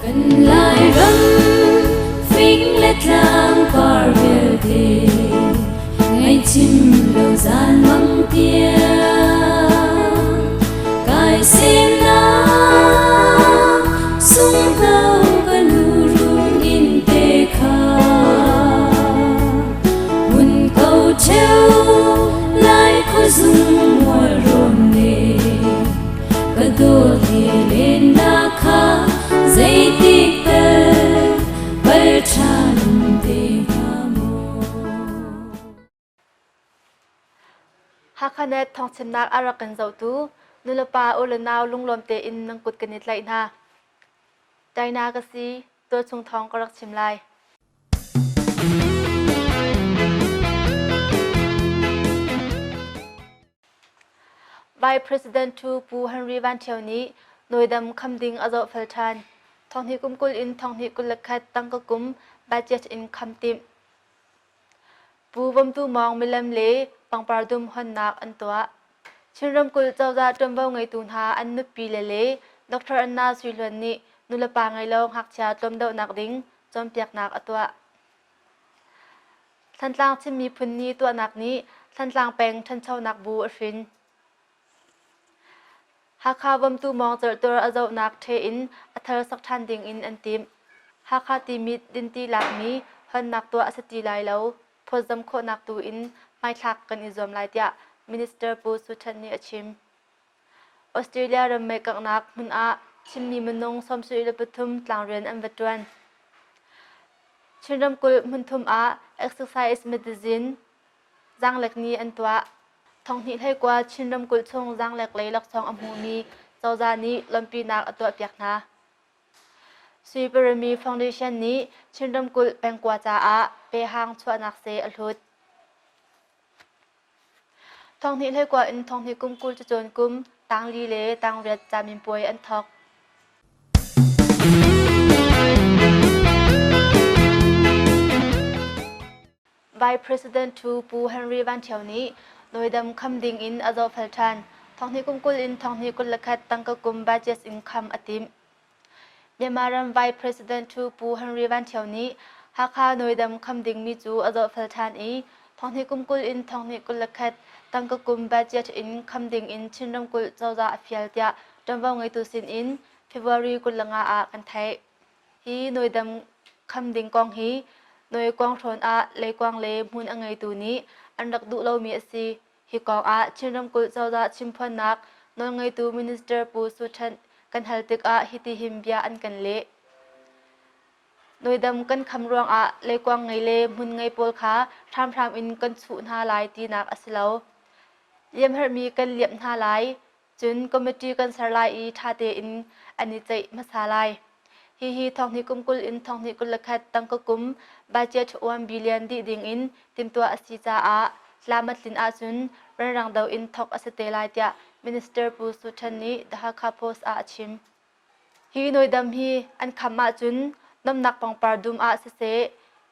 Kan Lairam fing le tlang par vialte ngaihchim lo zan mang tiang kai semnak sunghno ka nu run in te kha mun ko cheu lai khuazung mual rawn le Ka dawt he lennak kha zeitik tal pal ṭhan te hnga maw? Hakhanet thawngchimnak a rak kan zohtu nulepa u le nau lunglawm tein nan kut kan i tlaih hna. China ka si, tualchung thawng ka rak chim lai. Vice President Ṭhu Pu Henry Van Ṭhio nih Nawidam kham ding a zohfel ṭhan. Thonghnih kum 20 in thonghnih 21 tangka kum budget in kham timh. Pu Vom Tu Mawng milem le pangpar dum honnak an tuah. Chin ramkulh cozah ṭuanvo ngeitu hna an nupi le le Dr. Anna Sui Hluan nih nulepa ngeilo ngakchia tlawmdeuhnak ding cawnpiaknak a tuah. Thantlang Chin Miphun Ni tuahnak nih Thantlang peng ṭhanchonak bu a hrin. Hakha Vomtu mawng cerhtur a zohnak ṭhe in a thar sak ṭhan ding in an timh. Hakha Timit dinti lakmi honnak tuah a si ti lai lo, phawtzam khawhnak tu in hmaithlak kan i zuam lai tiah Minister Pu Su Than nih a chim. Australia ram meikanghnak hmun ah Chinmi minung 73 tlangrian an va ṭuan. Chin ramkulh hmunthum ah exercise medicine zaanglek ni an tuah. Thonghnih hleikua Chin ramkulh chung zaanglek lei laksawng a hmumi cozah nih lawmhpinak a tuahpiak hna. Sui Parami Foundation nih Chin ramkulh pengkua caah pehang chuahnak seh a hlut. Thonghnih hleikua in thonghnih kum 20 cacawn kum tangli le tangriat caminpuai an thawk. Vice President Ṭhu Pu Henry Van Ṭhio nih Nawidam kham ding in a zohfel ṭhan. Thonghnih kum 20 in thonghnih 21 tangka kum budget in kham a timh. Myanmar ram Vice President Ṭhu Pu Henry Van Ṭhio nih Hakha Nawidam kham dingmi cu a zohfel ṭhan i thonghnih kum 20 in thonghnih 21 tangka kum budget in kham ding in Chin ramkulh cozah a fial tiah ṭuanvo ngeitu sin in February 25 ah kan theih. Hi Nawidam kham ding kong hi Nawikuang hrawn ah leikuang le hmun a ngeitu nih an rak duh lomi a si. Hi kong ah Chin ramkulh cozah chimphuannak nawlngeitu Minister Pu Su Ṭhanh kan hal tikah hitihin bia an kan leh. Nawidam kan kham ruangah leikuang ngei le hmun ngei pawl kha hramhram in kan chuh hna lai tinak a si lo. Liamherhmi kan liamh hna lai. Cun committee kan ser lai i ṭha tein an i ceih hmasa lai. Hihi thonghnih kum 20 in thonghnih 21 tangka kum budget 1 billion dih ding in timhtuah a si caah tlam a tlin ahcun renrang do in thawk a si te lai tiah Minister Pu Su Ṭhan nih The Hakha Post ah a chim. Hi nawidam hi an kham ahcun nomnak pangpar dum ah siseh,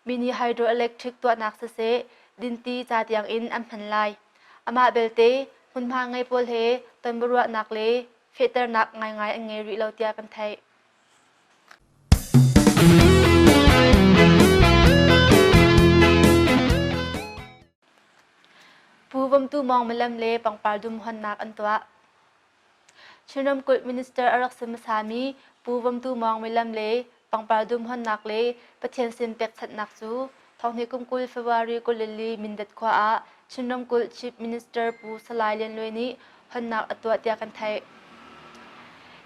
mini hydroelectric tuahnak siseh, dinti ca tiang in an hman lai. Amah belte, hmunhma ngei pawl he tonbiaruahnak le fehternak ngaingai an ngei rih lo tiah kan theih. Pu Vomtu Mawng milem le pangpar dum honnak an tuah. Chin ramkulh minister a rak si hmasami Pu Vom Tu Mawng milem le pangpar dum honnak le Pathian sin pekchanhnak cu thonghnih kum 20 February 24 Mindat khua ah Chin ramkulh Chief Minister Pu Salai Lian Luai nih honnak a tuah tiah kan theih.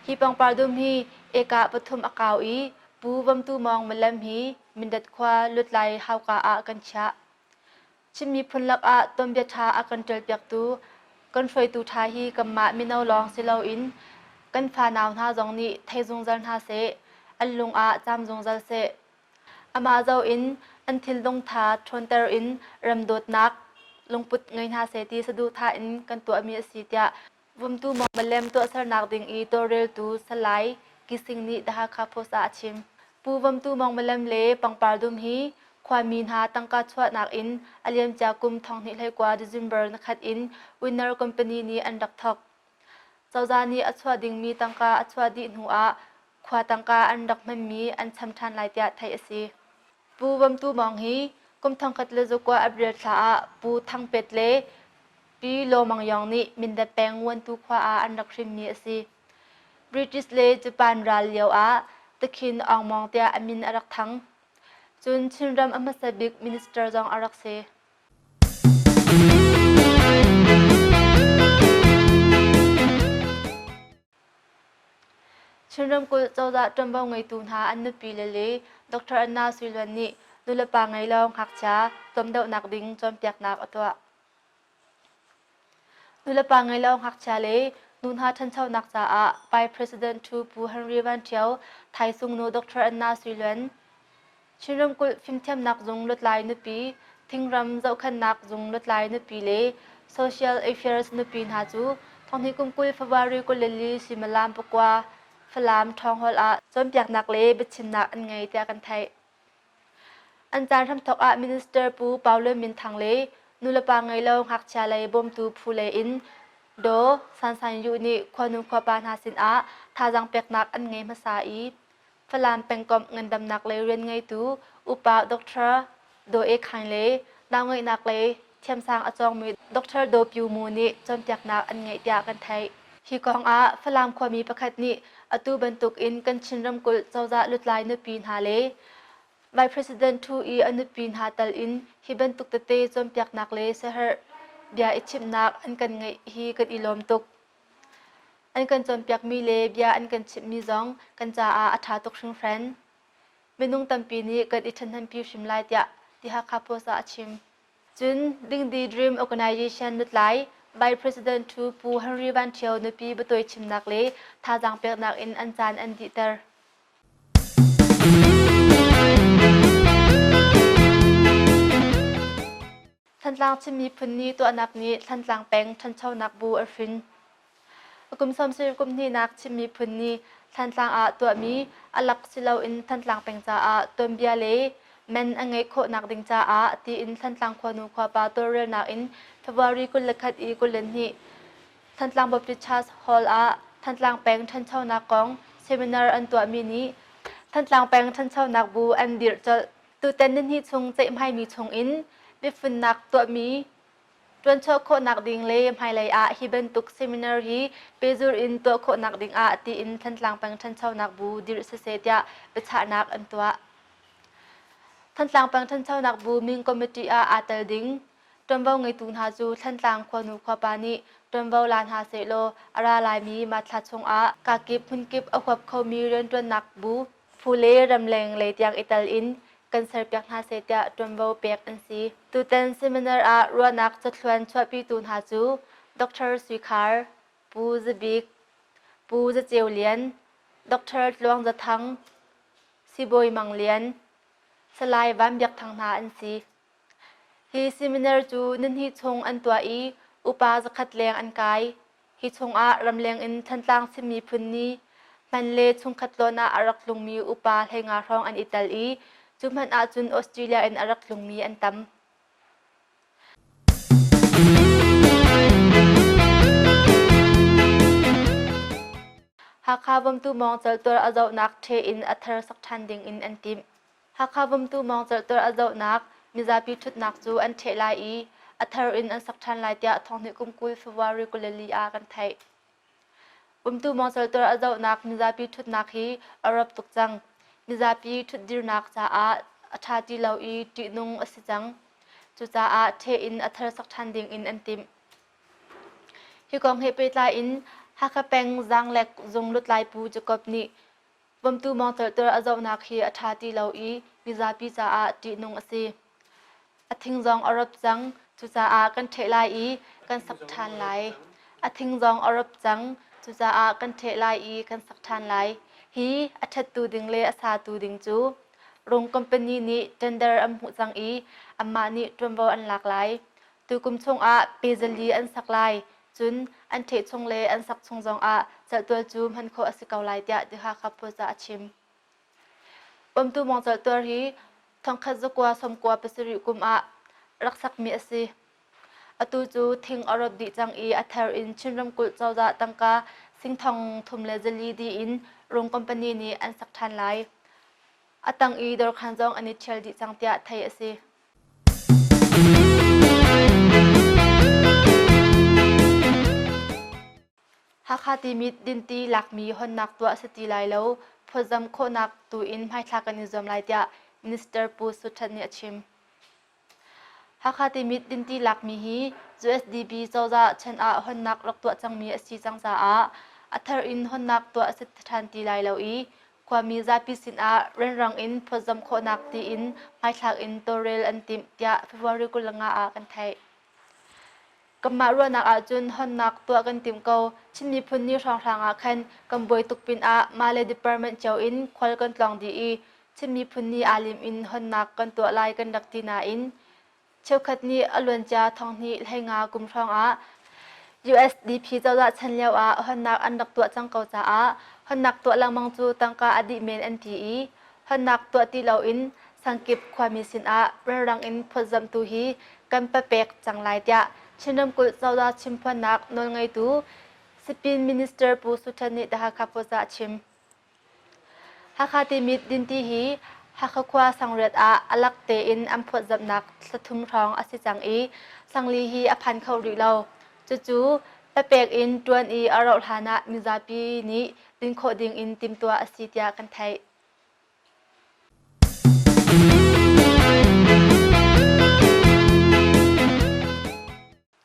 Hi pangpar dum hi eka pathum a kau i Pu Vom Tu Mawng milem hi Mindat khua lutlai hauka ah kan chiah. Chin miphun lakah tuanbia ṭha a kan ṭialpiaktu kan hruaitu ṭha hi kanmah mino lawng si loin kan fanau hna zong nih thei zungzal hna seh, an lung ah caam zungzal seh. Amah zoh in an thinlung tha ṭhawnter in ram dawtnak lungput ngei hna seh ti saduhthah in kan tuahmi a si tiah Vumtu Malem tuahsernak ding i tawlreltu Salai Kising nih The Hakha Post ah a chim. Pu Vomtu Mong Malem le Pangpar Dum hi khuami hna tangka chuahnak in a liamcia kum 2021 December nikhat in Winner Company nih an rak thawk. Cozah nih a chuah dingmi tangka a chuah dih hnu ah Khua tangka an rak hmanmi an cham ṭhan lai tiah theih a si. Pu Vam Tu Mawng hi kum 1900 April thla ah Pu Thang Pet le Pi Law Mang Yawng nih Mindat peng Nguantu khua ah an rak hrinmi a si. British le Japan ral lio ah Takhin Aung Mawng tiah a min a rak thang. Cun Chinram a hmasa bik minister zong a rak si. Chin ramkulh cozah ṭuanvo ngeitu hna an nupile le Dr. Anna Sui Luan nih nulepa ngei lo ngakchia tuamdeuhnak ding cawnpiaknak a tuah. Nulepa ngei lo ngakchia le nu hna ṭhanchonak caah Vice President Ṭhu Pu Henry Van Ṭhio, Thaisung nu Dr. Anna Sui Luan, Chin ramkulh fimthiamnak zung lutlai nupi, thingram zohkhenhnak zung lutlai nupi le Social Affairs nupi hna cu thonghnih kum 20 February 24 suimilam pakua Falam ṭhawnghawl ah cawnpiaknak le biachimnak an ngei tiah kan theih. An caan hramthawk ah Minister Pu Paulo Min Thang le nulepa ngei lo ngakchia lei bawmtu phu lei in Daw San San Yu nih khuanu khuapa hna sinah thazaang peknak an ngei hmasa i Falam pengkomh ngandamnak lei rian ngeitu upa Dr. Daw E Khaing le naungeihnak lei thiamsang a cawngmi Dr. Daw Pyu Mu nih cawnpiaknak an ngeih tiah kan theih. Hi kong ah Falam khuami pakhat nih atu bantuk in kan Chin ramkulh cozah lutlai nupi hna le Vice President Thu i a nupi hna tal in hi bantuk tete cawnpiaknak le siaherh bia i chimhnak an kan ngeih hi kan i lawm tuk. An kan cawnpiakmi le bia an kan chimhmi zong kan caah a ṭha tuk hringhran. Minung tampi nih kan i ṭhahnempi hrim lai tiah The Hakha Post ah a chim. Cun Dingdi Dream Organization lutlai Vice President Ṭhu Pu Henry Van Ṭhio nupi biatawi chimnak le thazaang peknak in an caan an dihter. Thantlang Chin Miphun Ni tuahnak nih Thantlang peng ṭhanchonak bu a hrin. Kum 30 kum hnihnak Chin Miphun Ni Thantlang ah tuahmi a lak si loin Thantlang peng caah tuanbia le men a ngeih khawhnak ding caah tiin Thantlang khuanu khuapa tawlrelnak in February 21 i 22 Thantlang Baptist Church Hall ah Thantlang peng ṭhanchonak kong seminar an tuahmi nih Thantlang peng ṭhanchonak bu an dirh colh. Tutan nihnih chung ceihmaimi chungin biafunnak tuahmi ṭuanchuah khawhnak ding le hmailei ah hi bantuk seminar hi pehzulh in tuah khawhnak ding ah tiin Thantlang peng ṭhanchonak bu dirh siseh tiah biachahnak an tuah. Thantlang peng ṭhanchonak bu min committee ah aa tel ding ṭuanvo ngeitu hna cu Thantlang khuanu khuapa nih ṭuanvo la hna sehlaw a ra laimi March thla chungah kakip hmunkip a huap khomi rianṭuannak bu Phu le ramleng lei tiang i tal in kan serpiak hna seh tiah ṭuanvo pek an si. Tutan seminar ah ruahnak cathluan chuahpitu hna cu Dr. Sui Khar, Pu Za Bik, Pu Za Ceu Lian, Dr. Tluang Za Thang, Sibawi Mang Lian, Salai Van Biak Thang hna an si. Hi seminar cu nihnih chung an tuah i upa zakhat leng an kai. Hi chungah ramleng in Thantlang Chin miphun nih hman le chungkhat tlawn ah a rak tlungmi upa 15 hrawng an i tel i cu hmanh ahcun Australia in a rak tlungmi an tam. Hakha Vomtu Mawng celtuar a zohnak ṭhe in a thar sak ṭhan ding in an timh. Hakha Vomtu Mawng celtuar a zohnak mizapi ṭhutnak cu an ṭheh lai i a thar in an sak ṭhan lai tiah thonghnih kum 20 February 24 ah kan theih. Vomtu Mawng celtuar a zohnak mizapi ṭhutnak hi a rap tuk cang. Mizapi ṭhutdirnak caah a ṭha ti lo i ṭihnung a si cang. Cucaah ṭheh in a thar sak ṭhan ding in an timh. Hi kong he pehtlai in Hakha peng Zaanglek zung lutlai Pu Jacob nih Vomtu mawngcelhter a zohnak hi a ṭha ti lo i mizapi caah ṭihnung a si. A thing zong a rop cang, cucaah kan ṭheh lai i kan sak ṭhan lai. A thing zong a rop cang, cucaah kan ṭheh lai i kan sak ṭhan lai. Hi a ṭhettu ding le a satu ding cu Rung company nih tender an hmuh cang i anmah nih ṭuanvo an lak lai. Tukum chungah pe zali an sak lai, cun an ṭheh chung le an sak chung zongah celhtual cu hman khawh a si ko lai tiah The Hakha Post ah a chim. Bawmtu mawng celhtual hi 1997 kum ah rak sakmi a si. Atu cu thing a rop dih cang i a thar in Chin ramkulh cozah tangka sing thong thum le zali dih in Rung company nih an sak ṭhan lai. A tang i dawrkhan zong an i ṭhial dih cang tiah theih a si. Hakha Timit dinti lakmi honnak tuah a si ti lai lo, phawtzamh khawhnak tu in hmaithlak kan i zuam lai tiah Minister Pu Sut That nih a chim. Hakha Timit dinti lakmi hi USDP cozah chan ah honnak rak tuah cangmi a si cang caah a thar in honnak tuah a si ṭhan ti lai lo i khuami zapi sinah renrang in phawtzamh khawhnak tiin hmaithlak in tawlrel an timh tiah February 25 ah kan theih. Kanmah ruahnak ahcun honnak tuah kan timh ko. Chin miphun ni hrawnghrang ah khan kan buai tuk pinah mah le department cio in khual kan tlawng dih i Chin miphun ni aa lim in honnak kan tuah lai kan rak ti nain cheukhat nih a luancia thonghnih 15 kum hrawng ah USDP cozah chan lio ah honnak an rak tuah cang ko caah honnak tuah lengmang cu tangka a dih men an ti i honnak tuah ti loin sangkip khuami sinah relrang in phawtzamhtu hi kan papek cang lai tiah Chin ramkulh cozah chimphuannak nawlngeitu Sipin Minister Pu Su Than nih The Hakha Post ah a chim. Hakha Timit dinti hi Hakha khua sangriat ah a lak tein an phawtzamhnak thlathum hrawng a si cang i sangli hi a phan kho rih lo. Cucu papek in ṭuan i a rauh hlan ah mizapi nih din khawh ding in timhtuah a si tiah kan theih.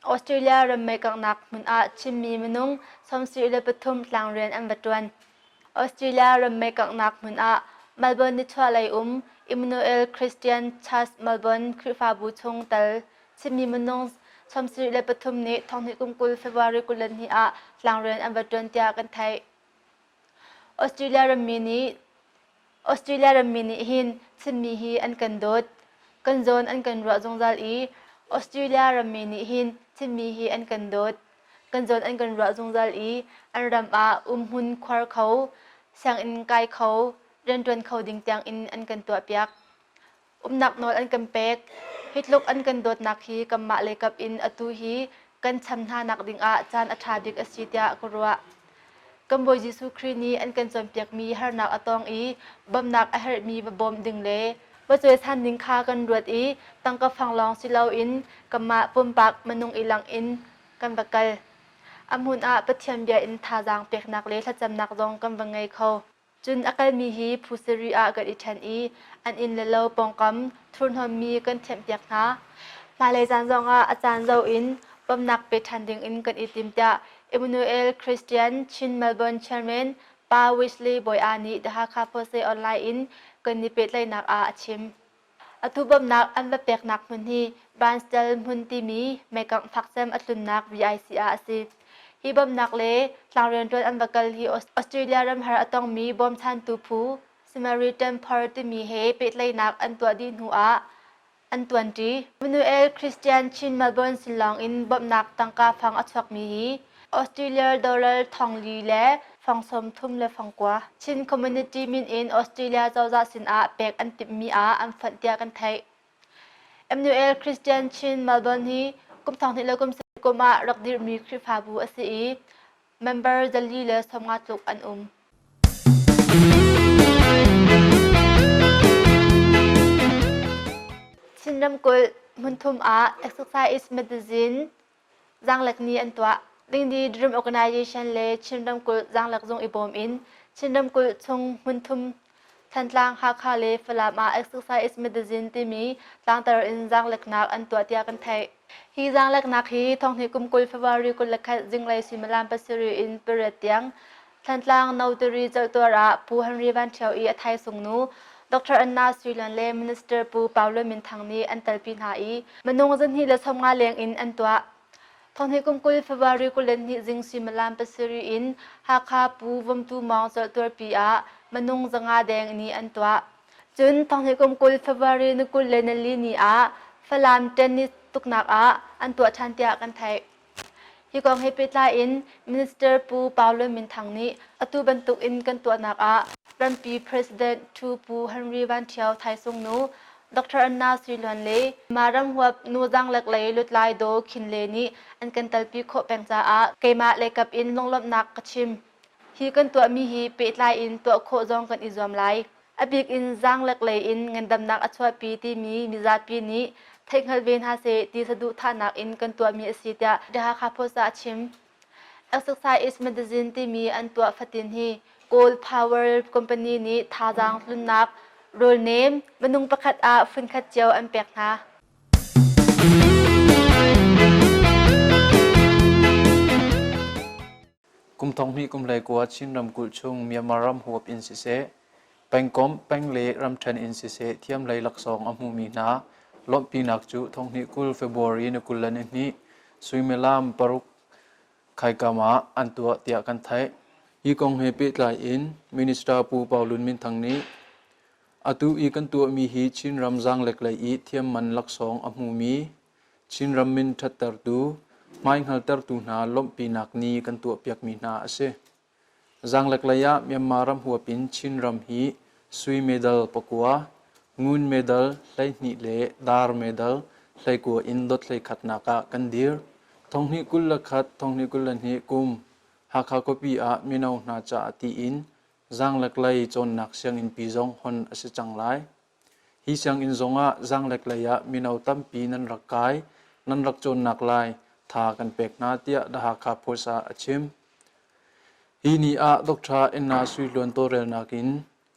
Australia ram meikanghnak hmun ah Chinmi minung 73 tlangrian an va ṭuan. Australia ram meikanghnak hmun ah Melbourne nichuahlei um Emmanuel Christian Church Melbourne Khrihfabu chung tel Chinmi minung 73 nih thonghnih kum 20 February 22 ah tlangrian an va ṭuan tiah kan theih. Australia rammi nih Australia rammi nih hin Chinmi hi an kan dawt. Kan zawn an kan ruah zungzal i Australia rammi nih hin Chinmi hi an kan dawt. Kan zawn an kan ruah zungzal i an ram ah umhmun khuar kho, sianginn kai kho, rianṭuan kho ding tiang in an kan tuahpiak. Umnak nawl an kan pek. Hi tluk an kan dawtnak hi kanmah le kap in atu hi kan cham hna nak dingah caan a ṭha bik a si tiah ka ruah. Kan Bawi Jesuh Khrih nih an kan cawnpiakmi harnak a tong i bawmhnak a herhmi va bawm ding le va cawisan ding kha kan ruat i tangka fang lawng si loin kanmah pumpak minung i lang in kan va kal. A hmun ah Pathian bia in thazaang peknak le thlacamnak zong kan va ngei kho. Cun a kalmi hi phu sarih ah kan i ṭhen i an inn le lo pawngkam thurhnawmmi kan thianhpiak hna. Hmailei caan zongah a caan zoh in bawmhnak pe ṭhan dingin kan i tim tiah Emmanuel Christian Chin Melbourne Chairman Pa Wesley Bawi-a nih The Hakha Post Online in kan i pehtlaihnak ah a chim. Atu bawmhnak an va peknak hmun hi Barnsdall hmun timi meikangh fakcem a tlunnak VIC ah a si. Hi bawmhnak le tlangrianṭuan an va kal hi Australia ramhar a tongmi bawmchantu phu Samaritan Poor timi he pehtlaihnak an tuah dih hnu ah an tuanṭi. Emmanuel Christian Chin Melbourne sin lawng in bawmhnak tangka fang a chuakmi hi Australia dollar thongli le fang 30 le fang kua. Chin community min in Australia cozah sinah pek an timhmi ah an fonh tiah kan theih. Emmanuel Christian Chin Melbourne hi kum 20 le kum kum ah rak dirhmi Khrihfabu a si i member zali le 50 tluk an um. Chin ramkulh hmunthum ah Exercise Medicine Zaanglek Ni an tuah. Dingdi Dream Organization le Chin ramkulh zaanglek zung i bawm in Chin ramkulh chung hmunthum Thantlang, Hakha le Falam ah Exercise Medicine timi tlangtar in zaangleknak an tuah tiah kan theih. Hi zaangleknak hi thonghnih kum 20 February 21 zinglei suimilam pasarih in pariat tiang Thantlang Notary Cawlhtuar ah Pu Henry Van Ṭhio i a thaisung nu Dr. Anna Sui Luan le Minister Pu Paulo Min Thang nih an telpi hna i minung 250 leng in an tuah. Thonghnih kum 20 February 22 zing suimilam pasarih in Hakha Pu Vomtu Mawng Cawlhtuarpi ah minung 500 deng nih an tuah. Cun thonghnih kum 20 February ni 24 ni ah Falam tennis tuknak ah an tuah ṭhan tiah kan theih. Hi kong he pehtlai in Minister Pu Paulo Min Thang nih atu bantuk in kan tuahnak ah rampi President Thu Pu Henry Van Ṭhio Thaisung nu Dr. Anna Sui Luan le mah ram huap nu zaanglek lei lutlai Daw Khin Le nih an kan telpi khawh peng caah keimah leikap in lunglawmhnak ka chim. Hi kan tuahmi hi pehtlai in tuah khawh zong kan i zuam lai. A bik in zaanglek lei in ngandamnak a chuahpi timi mizapi nih theihhngalh ve hna seh ti saduhthahnak in kan tuahmi a si tiah The Hakha Post ah a chim. Exercise Magazine timi an tuah fatin hi Kawl Power Company nih thazaang tlunnak rawl nem minung pakhat ah phunkhat cio an pek hna. Kum 12 kum 19 Chin ramkulh chung Myanmar ram huap in siseh, pengkomh, peng le ramṭhen in siseh thiamlei laksawng a hmumi hna lawmhpinak cu 2020 February ni 22 suimilam 6 khaikam ah an tuah tiah kan theih. Hi kong he pehtlai in Minister Pu Pau Lun Min Thang nih atu i kan tuahmi hi Chinram zaanglek lei i thiamman laksawng a hmumi Chinram min ṭhattertu, hmaihngaltertu hna lawmhpinak ni kan tuahpiakmi hna a si. Zaanglek lei ah Myanmar ram huap in Chinram hi sui medal pakua, ngun medal 12 le dar medal 19 in dot 11 nak ah kan dir. Thonghnih 21, thonghnih 22 kum Hakha khuapi ah mino hna caah tiin zaanglek lei cawnnak sianginnpi zong hon a si cang lai. Hi sianginn zongah zaanglek lei ah mino tampi nan rak kai, nan rak cawnnak lai tha kan pek hna tiah The Hakha Post ah a chim. Hi ni ah Dr. Enna Sui Hluan tawlrelnak in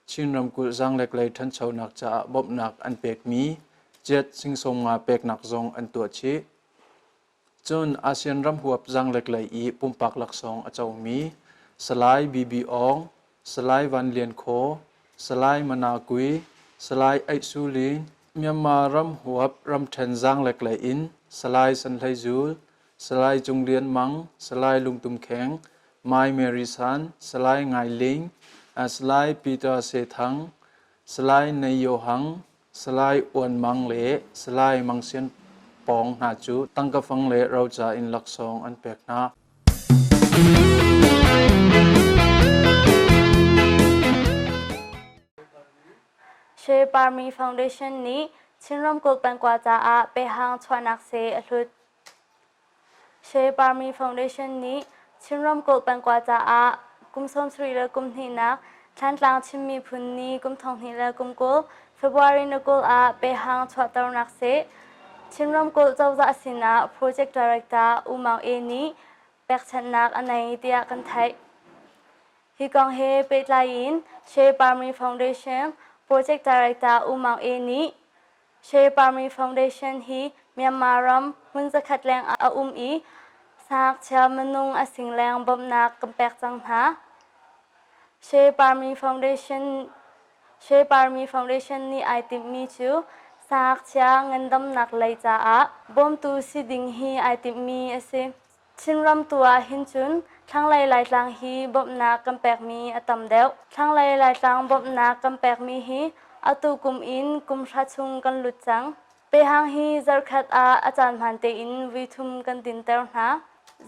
Chin ramkulh zaanglek lei ṭhanchonak caah bawmhnak an pekmi jet sing 50 peknak zong an tuah chih. Cun ASEAN ram huap zaanglek lei i pumpak laksawng a comi Salai BB Aung, Salai Van Lian Khaw, Salai Mana Kui, Salai Aih Su Lin, Myanmar ram huap ramṭhen zaanglek lei in Salai San Hlei Zul, Salai Cung Lian Mang, Salai Lung Tum Kheng, Mai Mary San, Salai Ngai Ling, Salai Peter Se Thang, Salai Nei Yo Hang, Salai Uan Mang le Salai Mang Sian Pawng hna cu tangka fang le roca in laksawng an pek hna. Shwe Parmi Foundation nih Chin ramkulh pengkua caah pehang chuahnak seh a hlut. Shwe Parmi Foundation nih Chin ramkulh pengkua caah kum 70 le kum hnihnak Thlantlang Chin Miphun Ni kum 2020 February ni 20 ah pehang chuahternak seh Chin ramkulh cozah sinah Project Director U Maung E nih pekchanhnak a nei tiah kan theih. Hi kong he pehtlai in Shwe Parmi Foundation Project Director U Maung E nih Shwe Parmi Foundation hi Myanmar ram hmun zakhat leng ah a um i sangakchia minung a sing leng bawmhnak kan pek cang hna. Shwe Parmi Foundation Shwe Parmi Foundation nih ai timhmi cu sangakchia ngandamnak lei caah bawmtu si ding hi ai timhmi a si. Chinram tu ah hin cun thlanglei Laitlang hi bawmhnak kan pekmi a tam deuh. Thlanglei Laitlang bawmhnak kan pekmi hi atu kum in kum hra chung kan lut cang. Pehang hi zarhkhat ah a caan hmaan tein vui thum kan dinter hna.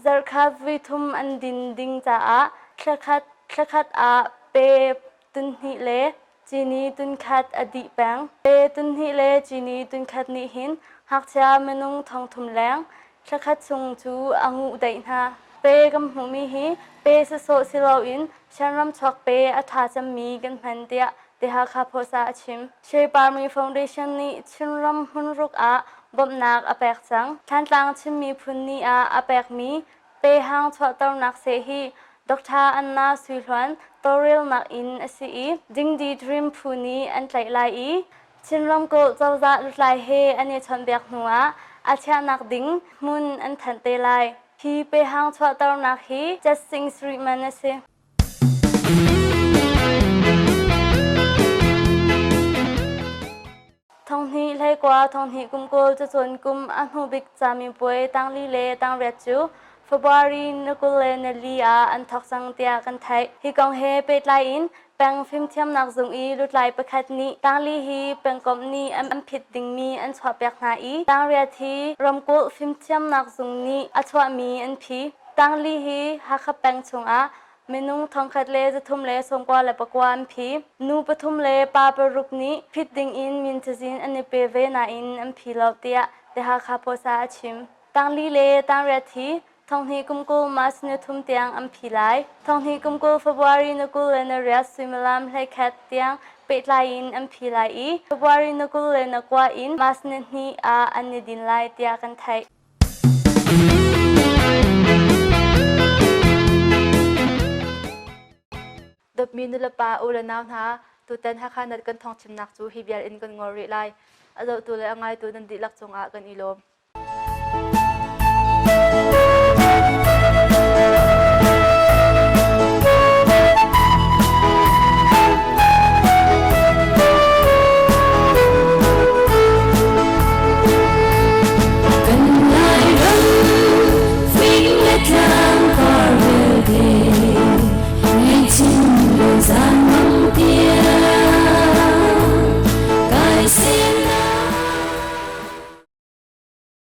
Zarhkhat vui thum an din ding caah thlakhat thlakhat ah pe tunhnih le cini tunkhat a dih peng. Pe tunhnih le cini tunkhat nih hin ngakchia minung 3,000 leng thlakhat chung cu a nguh deih hna. Pe kan hmuhmi hi pe sawsawh si loin Shanram chuak pe a ṭha cemmi kan hman tiah The Hakha Post ah a chim. Shwe Parmi Foundation nih Chinram hmunruk ah bawmhnak a pek cang. Thlantlang Chin Miphun Ni ah a pekmi Pehang chuahternak seh hi Dr. Anna Sui Hluan tawlrelnak in a si i Dingdi Dream phu nih an tlaih lai i Chin ramkulh cozah lutlai he an i chawnhbiak hnu ah a chiahnak ding hmun an thanh te lai. Hi pehang chuahternak hi Cetsing sarih man a si. Thonghnih hleikua thonghnih kum 20 cacawn kum a hnubik camipuai tangli le tangriat cu February ni 24 ah an thawk cang tiah kan theih. Hi kong he pehtlai in peng fimthiamnak zung i lutlai pakhat nih tangli hi pengkomh nih an phit dingmi an chuahpiak hna i tangriat hi ramkulh fimthiamnak zung nih a chuahmi an phi. Tangli hi Hakha peng chungah Minung 1339 an phi. Nu pathum le pa paruk nih phit dingin min cazin an i pe ve nain an phi lo tiah The Hakha Post ah a chim. Tangli le tangriat hi Thonghnih kum 20 March ni 3 tiang an phi lai. Thonghnih kum 20 February ni 28 suimilam 11 tiang pehtlai in an phi lai i February ni 29 in March ni 2 ah an i din lai tiah kan theih. Dawtmi nulepa u le nau hna, tutan Hakha Nat kan thawngchimnak cu hi vial in kan ngol rih lai. A zohtu le a ngaitu nan dihlak cungah kan i lawm.